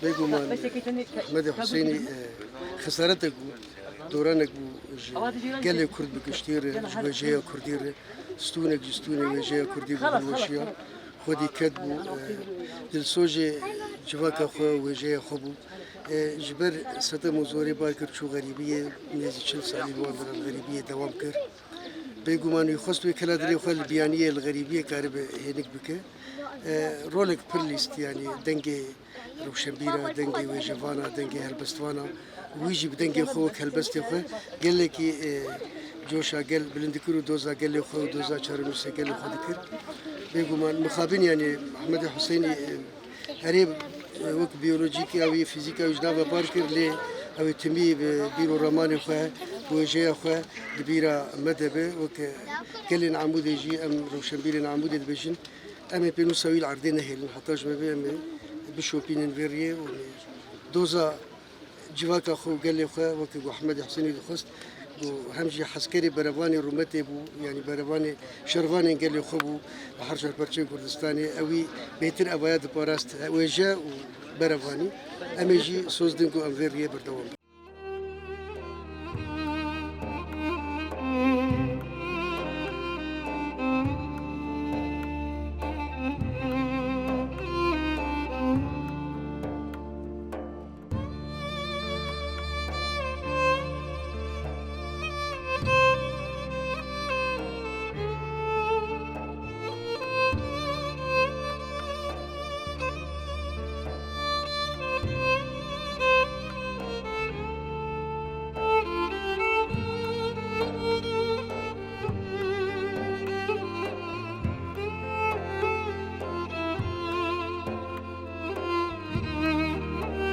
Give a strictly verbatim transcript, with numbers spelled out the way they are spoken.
Bêguman Ehmedê Husênî, e, xesaretek bû, doranek bû ji gelê Kurd bi giştî re, ji wêjeya Kurdî re, stûnek ji stûnê wêjeya Kurdî bû, hilweşiya xwedî ket bû, e, dilsojê civaka xwe, wêjeya xwe bû. E, ji ber setem û zorê bar kir çû xerîbiyê, nêzî çil salî li wan xerîbiyê dewam kir. Bêguman wî xwest wê kela dilê xwe li biyaniyê li xerîbiyê karibe hênik bike. E, rolek pir lîst, yanî dengê rewşenbîra, dengê wêjevana, dengê helbestvana, wî jî bi dengê xwe wek helbestê xwe gelekî, e, coşa gel bilind dikir û doza gelê xwe û doza çarenûsê gelê xwe dikir. Bêguman mixabin, yanî Ehmedê Husênî, e, herê, e, wek biyolojîka wî, fîzîka wî ji nav ve bar kir, lê ew ê timî bi bîr û ramanê xwe, bi wêjeya xwe di bîra me de be. Wek gelên Amûdê jî, em rewşenbîrên Amûdê dibêjin, em ê pênûsa wî li erdê nehêlin, heta ji me bê em ê bişopînin vê riyê û em ê doza civaka xwe û gelê xwe, weke ku Ehmedê Husênî dixwest, ku hem jî hezkerê berevanê rûmetê bû, yanî berevanê şervanên gelê xwe bû li her çar perçeyên Kurdistanê, ewî bêtir evaya diparast, wêje û berevanî. Em ê jî soz din ku em vê riyê berdewam bin.